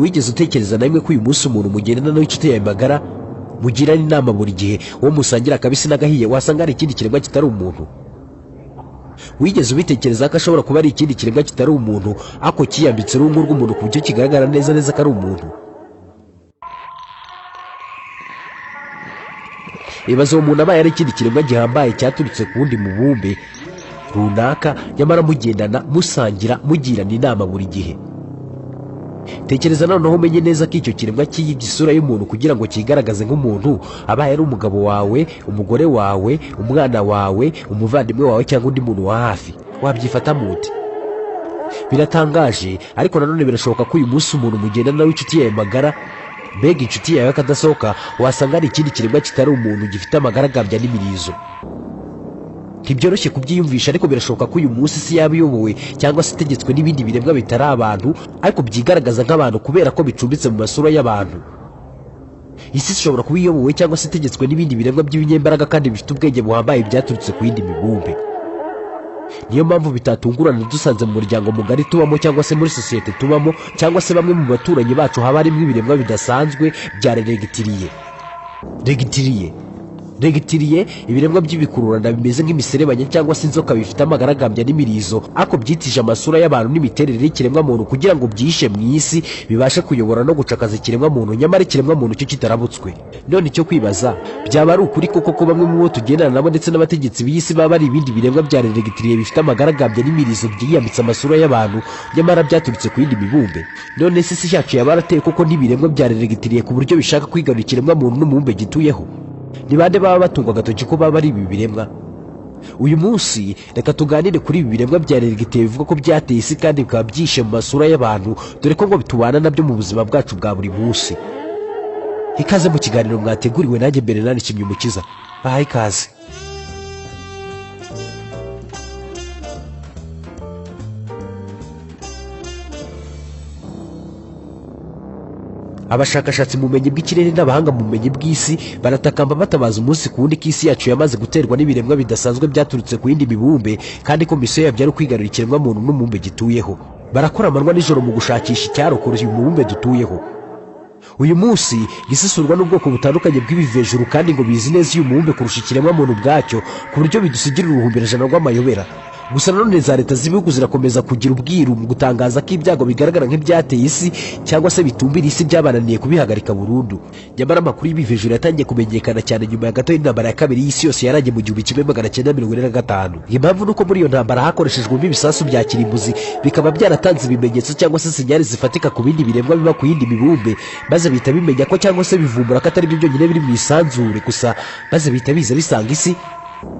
Wigeze utekereza na rimwe ko uyu munsi umuntu mugendana n'inshuti yawe magara mugirana inama buri gihe, uwo musangira akabisi n'agahiye, wasanga ari ikindi kiremwa kitari umuntu? Wigeze ubitekereza ko ashobora kuba ari ikindi kiremwa kitari umuntu ako kiyambitse uruhu rw'umuntu ku buryo kigaragara neza neza ko ari umuntu? Ibaze uwo muntu abaye ari ikindi kiremwa gihambaye cyaturutse ku wundi mubumbe runaka, nyamara mugendana, musangira, mugirana inama buri gihe. Tekereza noneho umenye neza ko icyo kiremwa kiyibye isura y'umuntu kugira ngo kigaragaze nk'umuntu, abaye ari umugabo wawe, umugore wawe, umwana wawe, umuvandimwe wawe cyangwa undi muntu wa hafi, wabyifata mute? Biratangaje, ariko nanone birashoboka ko uyu munsi umuntu mugendana w'inshuti yawe magara, mbega inshuti yawe akadasohoka, wasanga ari ikindi kiremwa kitari umuntu gifite amagaragambya n'imirizo. Ntibyoroshye kubyiyumvisha, ariko birashoboka ko uyu munsi isi yaba iyobowe cyangwa se itegetswe n'ibindi biremwa bitari abantu, ariko byigaragaza nk'abantu kubera ko bicumbitse mu masura y'abantu. Isi ishobora kuba iyobowe cyangwa se itegetswe n'ibindi biremwa by'ibinyembaraga kandi bifite ubwenge buhambaye byaturutse ku yindi mibumbe. Niyo mpamvu bitatungurana dusanze mu muryango mugari tubamo cyangwa se muri sosiyete tubamo cyangwa se bamwe mu baturanyi bacu haba harimo ibiremwa bidasanzwe bya regitiriye. Regitiriye ibiremwa by'ibikururanda bimeze nk'imiserebanya cyangwa se inzoka bifite amagaragambya n'imirizo, ariko byitije amasura y'abantu n'imiterere y'ikiremwa muntu kugira ngo byishe mu isi bibashe kuyobora no gucakaza ikiremwa muntu, nyamara ikiremwa muntu cyo kitarabutswe. None icyo kwibaza, byaba ari ukuri koko ko bamwe mu bo tugendana nabo ndetse n'abategetsi b'isi baba ari ibindi biremwa bya regitiriye bifite amagaragambya n'imirizo byiyambitse amasura y'abantu nyamara byaturutse ku yindi mibumbe? None se isi yacu yaba yarateye koko n'ibiremwa bya regitiriye ku buryo bishaka kwigarurira ikiremwa muntu n'umubumbe gituyeho? Ni bande baba batungwa agatoki ko baba ari ibi biremwa? Uyu munsi reka tuganire kuri ibi biremwa bya regitiriye bivuga ko byateye isi kandi bikaba byishe mu masura y'abantu, dore ko ngo bitubana nabyo mu buzima bwacu bwa buri munsi. Ikaze mu kiganiro mwateguriwe nanjye Bernard Nshimyumukiza. Bahaye ikaze. Abashakashatsi mu bumenyi bw'ikirere n'abahanga mu bumenyi bw'isi baratakamba batabaza umunsi ku wundi ko isi yacu yamaze guterwa n'ibiremwa bidasanzwe byaturutse ku yindi mibumbe, kandi ko misiyo yabyo ari ukwigarurira ikiremwa muntu n'umubumbe gituyeho. Barakora amanywa nijoro mu gushakisha icyarokora uyu mubumbe dutuyeho. Uyu munsi isi isurwa n'ubwoko butandukanye bw'ibivejuru kandi ngo bizi neza uyu mubumbe kurusha ikiremwa muntu ubwacyo, ku buryo bidusigira uruhumbirajana rw'amayobera. Gusa nanone za leta z'ibihugu zirakomeza kugira ubwiru mu gutangaza ko ibyago bigaragara nk'ibyateye isi cyangwa se bitumbira isi byabananiye kubihagarika burundu. Nyamara amakuru y'ibivejuru yatangiye kumenyekana cyane nyuma ya gato y'intambara ya kabiri y'isi yose yarangiye mu 1945. Impamvu nuko muri iyo ntambara hakoreshejwemo ibisasu bya kirimbuzi bikaba byaratanze ibimenyetso cyangwa se sinyali zifatika ku bindi biremwa biba ku yindi mibumbe, maze bihita bimenya ko cyangwa se bivumbura ko atari byo byonyine biri mu isanzure gusa, maze bihita biza bisanga isi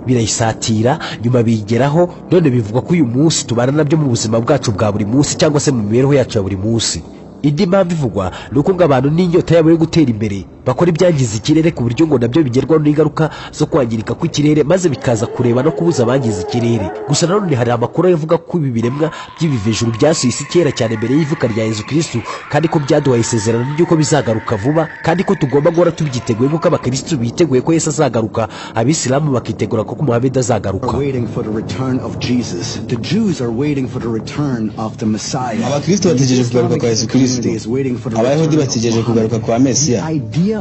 birayisatira, nyuma bigeraho. None bivugwa ko uyu munsi tubana nabyo mu buzima bwacu bwa buri munsi cyangwa se mu mibereho yacu ya buri munsi. Indi mpamvu ivugwa ni uko ngo abantu n'inyota yabo yo gutera imbere bakora ibyangiza ikirere ku buryo ngo nabyo bigerwaho n'ingaruka zo kwangirika kw'ikirere, maze bikaza kureba no kubuza abangiza ikirere. Gusa nanone hari amakuru avuga ko ibi biremwa by'ibivejuru byasuye isi kera cyane mbere y'ivuka rya Yezu Kristu, kandi ko byaduhaye isezerano ry'uko bizagaruka vuba, kandi ko tugomba guhora tubyiteguye nk'uko abakristu biteguye ko Yesu azagaruka, abisilamu bakitegura ko Muhammed azagaruka. Abakristo bategereje kugaruka kwa Yesu Kristo, Abayahudi bategereje kugaruka kwa Mesiya,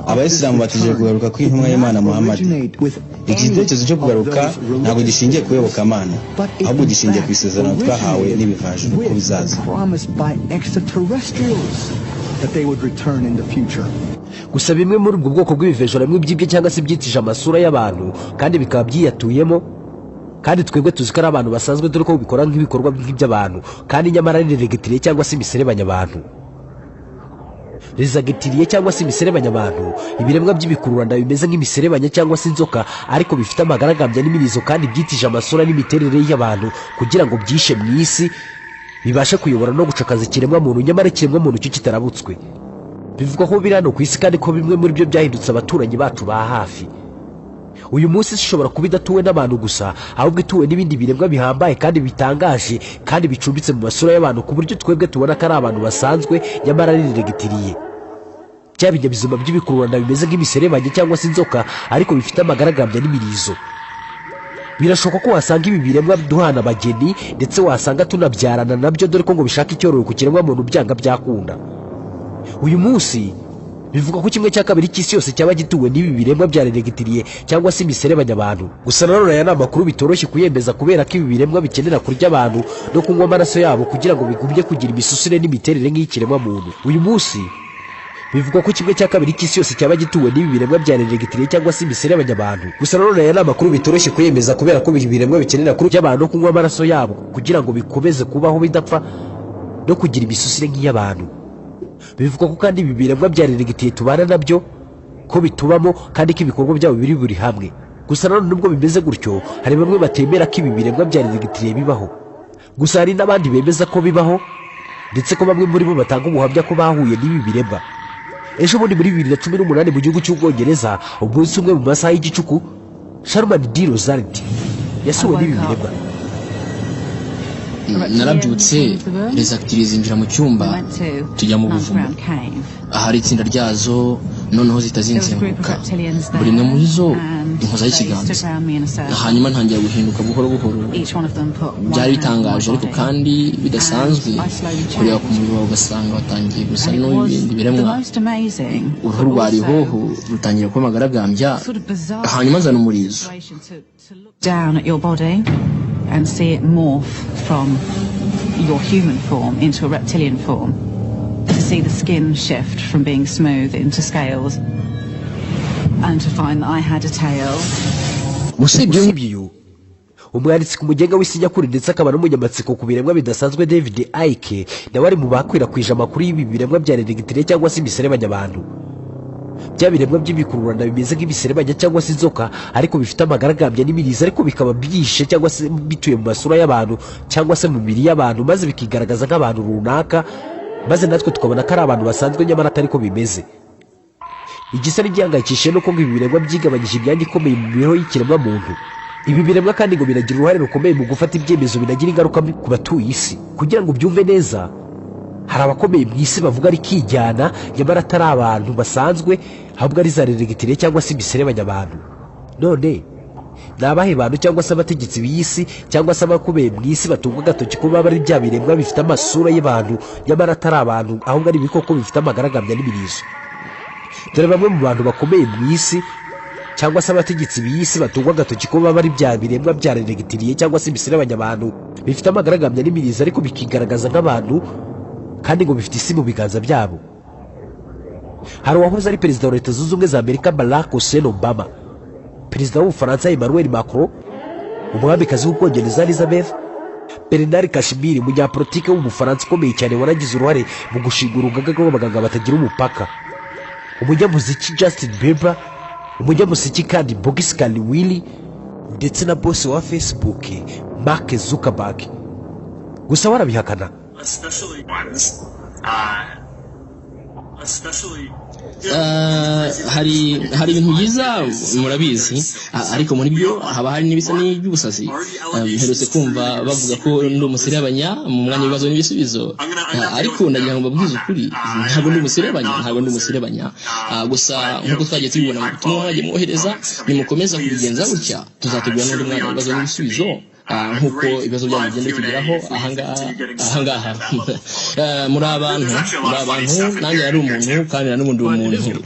Abayisilamu bategereje kugaruka kw'intumwa y'Imana Muhammad. Iki gitekerezo cyo kugaruka ntabwo gishingiye ku iyobokamana, ahubwo gishingiye ku isezerano twahawe n'ibivajuru ko bizaza. Gusa bimwe muri ubwo bwoko bw'ibivejuru bimwe byibye cyangwa se byitije amasura y'abantu kandi bikaba byiyatuyemo, kandi twebwe tuzi ko ari abantu basanzwe, dore ko bikora nk'ibikorwa nk'iby'abantu, kandi nyamara ari regitiriye cyangwa se imiserebanya abantu. Rizagitiriye cyangwa se imiserebanya abantu, ibiremwa by'ibikururanda bimeze nk'imiserebanya cyangwa se inzoka, ariko bifite amagaragambya n'imirizo kandi byitije amasura n'imiterere y'abantu kugira ngo byishe mu isi bibashe kuyobora no gucakaza ikiremwa muntu, nyamara ikiremwa muntu cyo kitarabutswe. Bivugwa ko biri hano ku isi kandi ko bimwe muri byo byahindutse abaturanyi bacu ba hafi. Uyu munsi ishobora kuba idatuwe n'abantu gusa, ahubwo ituwe n'ibindi biremwa bihambaye kandi bitangaje kandi bicumbitse mu masura y'abantu ku buryo twebwe tubona ko ari abantu basanzwe, nyamara ari regitiriye. Bya binyabuzima by'ibikururanda bimeze nk'imiserebanya cyangwa se inzoka, ariko bifite amagaragambya n'imirizo. Birashoboka ko wasanga ibi biremwa duhana abageni, ndetse wasanga tunabyarana nabyo, dore ko ngo bishaka icyororo ku kiremwa muntu byanga byakunda. Uyu munsi bivugwa ko kimwe cya kabiri cy'isi yose cyaba gituwe n'ibi biremwa bya reregitiriye cyangwa se imiserebanya abantu. Gusa nanone aya ni amakuru bitoroshye kuyemeza kubera ko ibi biremwa bikenera kurya abantu no kunywa amaraso yabo kugira ngo bigumye kugira imisusire n'imiterere nk'iy'ikiremwa muntu. Uyu munsi bivugwa ko kimwe cya kabiri cy'isi yose cyaba gituwe n'ibi biremwa bya reregitiriye cyangwa se imiserebanya abantu. Gusa nanone aya ni amakuru bitoroshye kuyemeza kubera ko ibi biremwa bikenera kurya abantu no kunywa amaraso yabo kugira ngo bikomeze kubaho bidapfa no kugira imisusire nk'iy'abantu. Bivugwa ko kandi ibi biremwa bya reregitiye tubana nabyo ko bitubamo kandi ko ibikorwa byabo biri buri hamwe. Gusa nanone nubwo bimeze gutyo, hari bamwe batemera ko ibi biremwa bya reregitiye bibaho. Gusa hari n'abandi bemeza ko bibaho, ndetse ko bamwe muri bo batanga ubuhamya ko bahuye n'ibi biremwa. Ejo bundi muri 2018 mu gihugu cy'Ubwongereza, umunsi umwe mu masaha y'igicuku, Sharman D. Rosard yasuwe n'ibi biremwa. Narabyutse, rezagitiri zinjira mu cyumba, tujya mu buvumo ahari itsinda ryazo, noneho zihita zinzenguruka, buri imwe muri zo inkozaho ikiganza, hanyuma ntangira guhinduka buhoro buhoro. Byari bitangaje ariko kandi bidasanzwe kureba ku mubiri wawe ugasanga watangiye gusa n'ibindi biremwa, uruhu rwa rihoho rutangira kuba amagaragambya, hanyuma nzana umurizo. Down at your body and see it morph from your human form into a reptilian form. To see the skin shift from being smooth into scales and to find that I had a tail. Usibye ibyo, umwanditsi ku mugenga w'isi nyakuri ndetse akaba n'umunyamatsiko ku biremwa bidasanzwe David Icke nawe ari mu bakwirakwije amakuru y'ibi biremwa bya reregitire cyangwa se imiserebanya abantu. Bya biremwa by'ibikururanda bimeze nk'ibiserebanya cyangwa se inzoka ariko bifite amagaragambya n'imirizo, ariko bikaba byishe cyangwa se bituye mu masura y'abantu cyangwa se mu mibiri y'abantu, maze bikigaragaza nk'abantu runaka, maze natwe tukabona ko ari abantu basanzwe nyamara atari ko bimeze. Igisa n'igihangayikishije nuko ngo ibi biremwa byigabanyije imyanya ikomeye mu mibereho y'ikiremwa muntu. Ibi biremwa kandi ngo binagira uruhare rukomeye mu gufata ibyemezo binagira ingaruka mbi ku batuye isi. Kugira ngo ubyumve neza, hari abakomeye mu isi bavuga ari kijyana nyamara atari abantu basanzwe, ahubwo ari za reregitire cyangwa se imiserebanya abantu. None ni abahe bantu cyangwa se abategetsi b'isi cyangwa se abakomeye mu isi batungwa agatoki ko baba ari bya biremwa bifite amasura y'abantu nyamara atari abantu, ahubwo ari ibikoko bifite amagaragambya n'imirizo? Dore bamwe mu bantu bakomeye mu isi cyangwa se abategetsi b'isi batungwa agatoki ko baba ari bya biremwa bya reregitiriye cyangwa se imiserebanya abantu bifite amagaragambya n'imirizo ariko bikigaragaza nk'abantu kandi ngo bifite isi mu biganza byabo. Hari uwahoze ari perezida wa Leta Zunze Ubumwe za Amerika Barack Hussein Obama, perezida w'Ubufaransa Emmanuel Macron, umwamikazi w'Ubwongereza Elizabeth, Bernard Kashmir, umunyapolitike w'Umufaransa ukomeye cyane wanagize uruhare mu gushinga urugaga rw'abaganga batagira umupaka, umunyamuziki Justin Bieber, umunyamuziki kandi Bogus Willy, ndetse na boss wa Facebook Mark Zuckerberg. Gusa warabihakana. Hari ibintu byiza murabizi, ariko muri byo haba hari n'ibisa n'iby'ubusazi. Mperutse kumva bavuga ko ndi umuserebanya mu mwanya w'ibibazo n'ibisubizo, ariko ndagira ngo mbabwize ukuri, ntabwo ndi umuserebanya, ntabwo ndi umuserebanya. Gusa nk'uko twagiye tubibona mu butumwa mwagiye mwohereza, nimukomeza kubigenza gutya tuzategura n'undi mwanya w'ibibazo n'ibisubizo, nk'uko ibibazo byanyu bigenda bitugeraho ahangaha. Muri abantu, nanjye nari umuntu kandi na n'ubundi umuntu.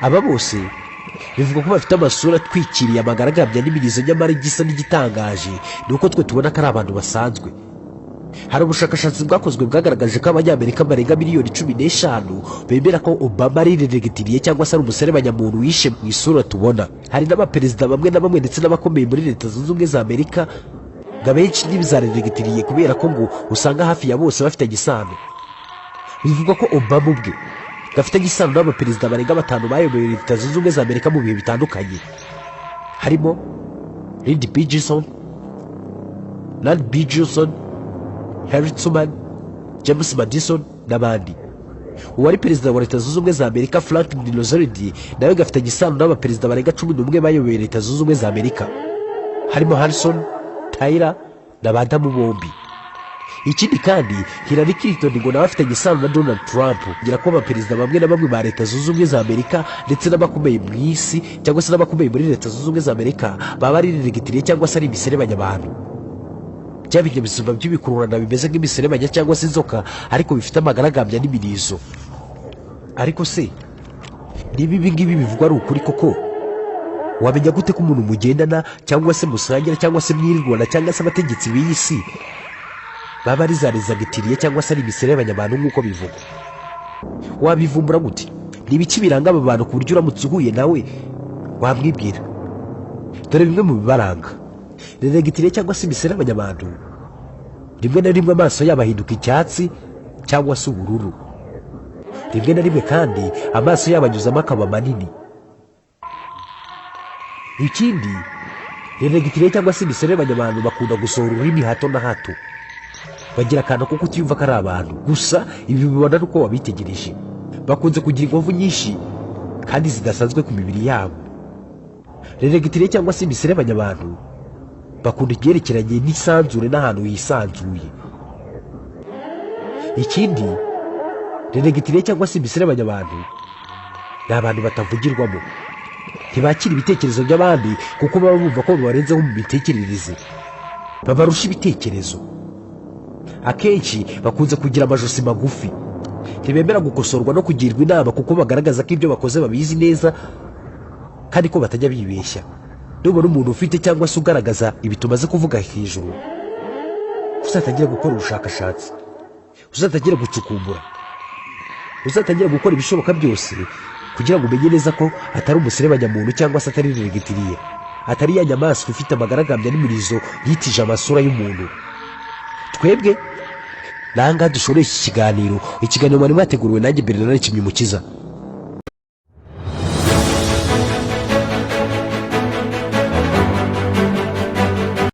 Aba bose bivugwa ko bafite amasura atwikiriye amagaragambya n'imirizo, nyamara igisa n'igitangaje ni uko twe tubona ko ari abantu basanzwe. Hari ubushakashatsi bwakozwe bwagaragaje ko abanyamerika barenga miliyoni 15 bemera ko Obama ari reregitiriye cyangwa se ari umuserebanyamuntu wishe mu isura tubona. Hari n'abaperezida bamwe na bamwe ndetse n'abakomeye muri Leta Zunze Ubumwe za Amerika ngo abenshi ntibizareregitiriye kubera ko ngo usanga hafi ya bose bafitanye isano. Bivugwa ko Obama ubwe gafitanye isano n'abaperezida barenga 5 bayoboye Leta Zunze Ubumwe za Amerika mu bihe bitandukanye, harimo Lyndon B. Johnson, Lyndon B. Johnson, Harry Truman, James Madison n'abandi. Uwari perezida wa Leta Zunze Ubumwe za Amerika Franklin Roosevelt nawe gafitanye isano n'abaperezida barenga 11 bayoboye Leta Zunze Ubumwe za Amerika, harimo Harrison, Taylor na badamu bombi. Ikindi kandi Hillary Clinton ngo nawe afitanye isano na Donald Trump, kugira ko abaperezida bamwe na bamwe ba Leta Zunze Ubumwe za Amerika ndetse n'abakomeye mu isi cyangwa se n'abakomeye muri Leta Zunze Ubumwe za Amerika baba ari reregitiriye cyangwa se ari imiserebanya abantu. Bya binyabuzima by'ibikururanda bimeze nk'imiserebanya cyangwa se inzoka, ariko bifite amagaragambya n'imirizo. Ariko se niba ibi ngibi bivugwa ari ukuri koko, wamenya gute ko umuntu mugendana cyangwa se musangira cyangwa se mwirirwana cyangwa se abategetsi b'iyi si baba ari za rezagitiriye cyangwa se ari imiserebanya abantu nk'uko bivugwa? Wabivumbura gute? Ni ibiki biranga aba bantu ku buryo uramutse uhuye nawe wamwibwira? Dore bimwe mu bibaranga. Rezagitiriye cyangwa se imiserebanya abantu, rimwe na rimwe amaso yabo ahinduka icyatsi cyangwa se ubururu. Rimwe na rimwe kandi amaso yabo anyuzamo akaba manini. Ikindi, rezagitiriye cyangwa se imiserebanya abantu bakunda gusohora ururimi hato na hato. Bagira akantu ko kutiyumva ko ari abantu gusa, ibi bibona ari uko wabitegereje. Bakunze kugira inkovu nyinshi kandi zidasanzwe ku mibiri yabo. Rezagitiriye cyangwa se imiserebanya abantu bakunda ibyerekeranye n'isanzure n'ahantu hisanzuye. Ikindi, rezagitiriye cyangwa se imiserebanya abantu ni abantu batavugirwamo. Ntibakira ibitekerezo by'abandi kuko baba bumva ko babarenzeho mu mitekerereze, babarusha ibitekerezo. Akenshi bakunze kugira amajosi magufi. Ntibemera gukosorwa no kugirwa inama kuko bagaragaza ko ibyo bakoze babizi neza kandi ko batajya bibeshya. Nubona umuntu ufite cyangwa se ugaragaza ibi tumaze kuvuga hejuru, uzatangira gukora ubushakashatsi, uzatangira gucukumbura, uzatangira gukora ibishoboka byose kugira ngo umenye neza ko atari umuserebanyamuntu cyangwa se atari regitiriye, atari ya nyamaswa ifite amagaragambya n'imirizo yitije amasura y'umuntu. Twebwe nanga dushoreye iki kiganiro, ikiganiro mwari mwateguriwe nanjye Bernard Kimyimukiza.